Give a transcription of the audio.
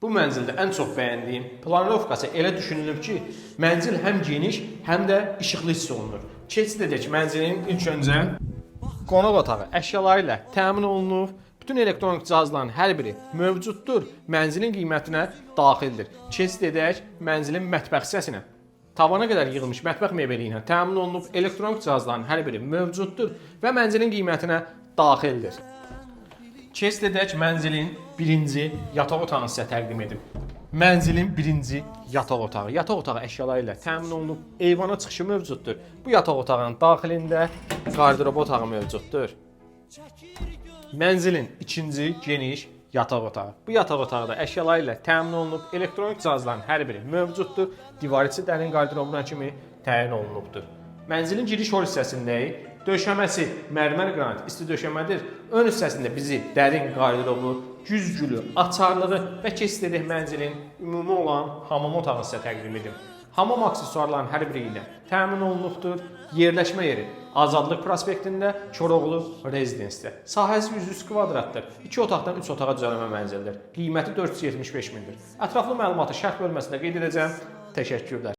Bu mənzildə ən çox bəyəndiyim planirovkası elə düşünülüb ki, mənzil həm geniş, həm də işıqlı hiss olunur. Keçid edək mənzilin ilk öncə qonaq otağı əşyaları ilə təmin olunub. Bütün elektronik cihazların hər biri mövcuddur. Mənzilin qiymətinə daxildir. Keçid edək mənzilin mətbəx hissəsinə. Tavana qədər yığılmış mətbəx mebeli ilə təmin olunub. Elektronik cihazların hər biri mövcuddur və mənzilin qiymətinə daxildir. Keçid edək mənzilin birinci yataq otağını sizə təqdim edim. Mənzilin birinci yataq otağı. Yataq otağı əşyaları ilə təmin olunub, eyvana çıxışı mövcuddur. Bu yataq otağının daxilində qardırob otağı mövcuddur. Mənzilin ikinci geniş yataq otağı. Bu yataq otağı da əşyaları ilə təmin olunub, elektronik cihazların hər biri mövcuddur. Divar içi dərin qardırobuna kimi təyin olunubdur. Mənzilin giriş hol hissəsindəyik. Döşəməsi mərmər qranit isti döşəmədir. Ön hissəsində bizi dərin qardırobu, güzgülü, açarlığı və keçid edək mənzilin ümumi olan hamam otağını sizə təqdim edim. Hamam aksesuarlarının hər biri ilə təmin olunubdur. Yerləşmə yeri Azadlıq prospektində Koroğlu rezidensdə. Sahəsi 103 kvadratdır. 2 otaqdan 3 otağa düzəlmə mənzildir. Qiyməti 475 mindir. Ətraflı məlumatı şərh bölməsində qeyd edəcəm. Təşəkkürlər.